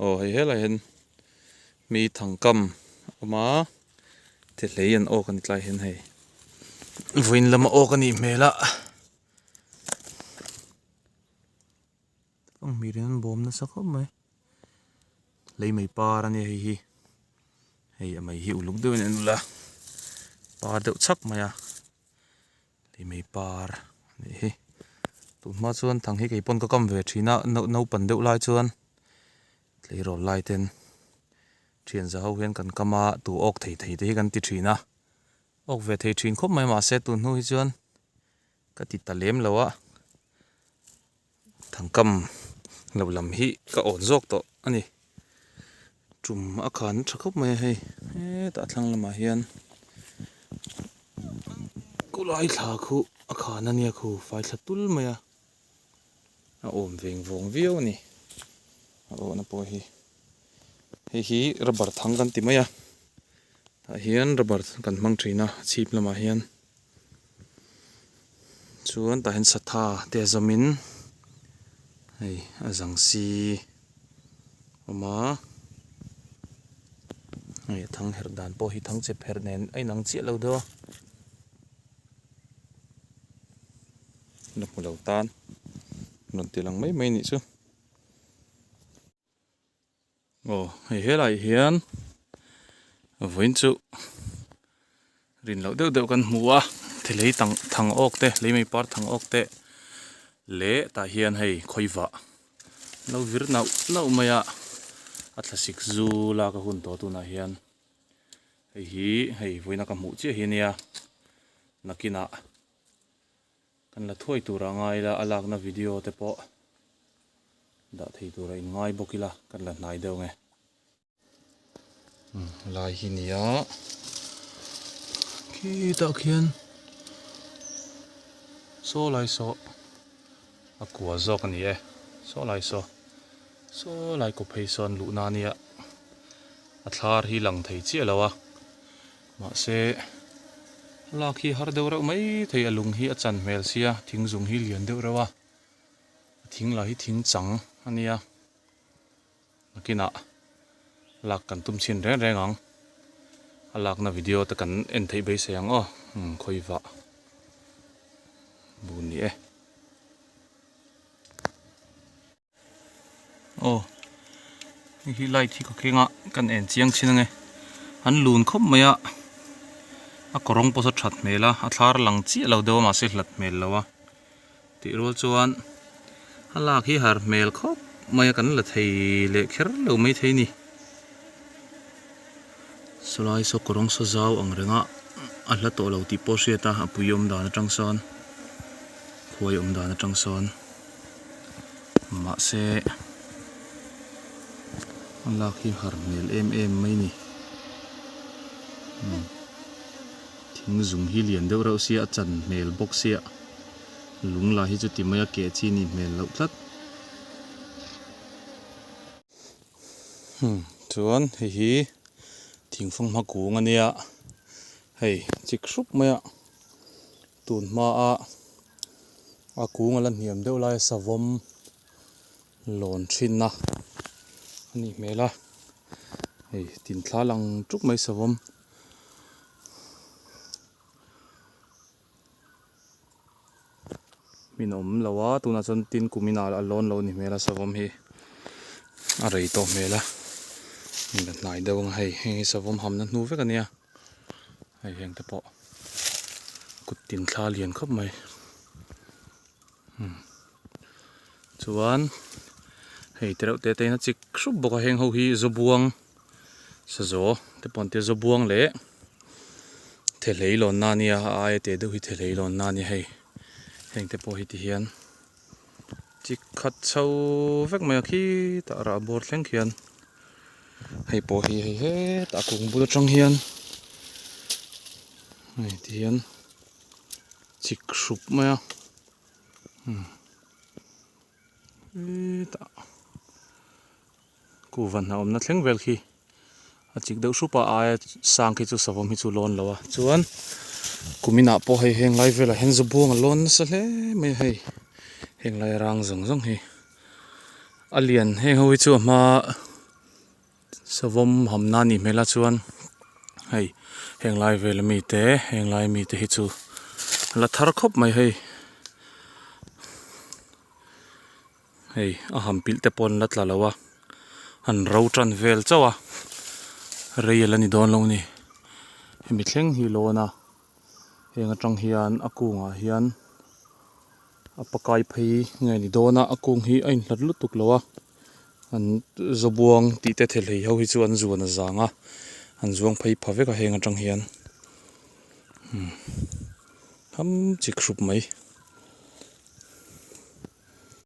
Aw hei helai hian mi thangkam a awm a thehlei an awk a ni tlai hian hei vawiin lama awk a nih hmel a hmir in an bawm nasa khawp mai lei mai par a nia hei hi hei a mei hi uluk deuhin an ul a par deuh chhak mai a. Hei mai par a nih hi tun hma chuan thang hi kei pawn ka kam ve thin a naupan deuh lai chuan tleirawl lai ten thian za ho hian kan kam a tu awk thei thei te hi kan ti thin a awk ve thei thin khawp mai mahse tun hnu hi chuan ka ti ta lem lo a thangkam lo lam hi ka awn zawk tawh a ni tum a khan tha khawp mai a hei hetah thlang lamah hian khawlai thla khu a khan a nia khu fai thla tul mai a a awm veng vawng viau a ni a awhna pawh hi hei hi rubber thang kan ti mai a tah hian rubber kan hmang thin a chhip lamah hian. Chuan tah hian satha te a zawm in hei a zang si awm a hei a thang herh dan pawh hi thang chep herh nen a inang chiah lo deuh a la hmu lo tan rawn ti lang mai mai a nih chu. Aw hei helaiah hian vawiin chu rin loh deuh deuh kan hmu a thelei tang thang awk te lei mai par thang awk te leh tah hian hei khawivah lo vir nauh nauh mai a a thlasik zu lak a hun tawh tunah hian hei hi hei vawiina ka hmuh chiah hi ania nakinah Kan la thuai tur a ngai ila a lakna video te pawh dah thei tur a in ngai bawk ila kan la hnai deuh nge. Umm lai hi nia khitah khian saw lai saw a kua zawk a ni e saw lai saw saw lai kaw phei sawn luhna a nia a thlar hi lang thei chiah lo a. Mahse, lak hi har deuh reuh mai thei a lung hi a chan hmel sia thing zung hi lian deuh reuh a, a thing lah hi thing chang a nia, nakinah lak kan tum chhin reng reng ang, a lakna video te kan en theih beisei ang aw, umm khawivah bun ni e. Aw hei hi light hi ka keng a kan en chiang chin ange an lun khawp mai a a kawrawng pawh saw that hmel a a thlar lang chiah lo deuh a mahse hlat hmel lo a tih rual chuan a lak hi har hmel khawp mai a kan la thei leh kher lo mai thei a ni sawlai saw kawrawng saw zau ang reng a a hla tawh lo tih pawh a hriat a a pui awm dan atang sawn khuai awm dan atang sawn. Mahse a lak hi har hmel em em mai ni thing zung hi lian deuh reuh sia a chan hmel bawk sia lung lah hi chuti mai a keh chi a nih hmel loh tlat chuan hei hi thingfang hma kung a nia hei chik hrup mai a. Tun hmaa a kung a la hniam deuh lai a savawm lawn thin a a nih hmel a hei tin thla lang tuk mai savawm. Min awm lo a tunah chuan tin kum inah a lawn lo a ni hmel a savawm hi a rei tawh hmel a la hnai deuh ang a hei heng hi savawm hamna hnu vek a nia. Hei heng te pawh kut tin thla lian khawp mai chuan hei te reuh te te in a chik hrup bawk a heng ho hi zawbuang sazaw te pawh an tia zawbuang leh thehlei lawnna a nia a aia te deuh hi thehlei lawnna a nia hei heng te pawh hi ti hian chik khat chho vek mai a khitah rah bawr thleng khian. Hei pawh hi hei hetah a kung bul atang hian hei ti hian chik hrup mai a hetah kuhva hnah awmna thleng vel khi a chik deuh hrup a aia sang khi chu savawm hi chu lawn lo a chuan kuminah pawh hei heng lai velah hian zawbuang a lawn nasa hle mai a hei heng lai rang zawng zawng hi a lian heng ho hi chu a hma. Savawm hamna a nih hmel a chuan hei heng lai vel ami te heng lai mi te hi chu la thar khawp mai hei hei a ham pilh te pawh an la tla lo a an ro tan vel chauh a rei a la ni dawn lo a ni hemi thleng hi lawn a heng atang hian a kungah hian a pakai phei nge ni dawn a a kung hi a inhlat lutuk lo a. An zawbuang tih te thilhei ho hi chu an zuan a zang a an zuang phei pha vek a heng atang hian umm ham chik hrup mai.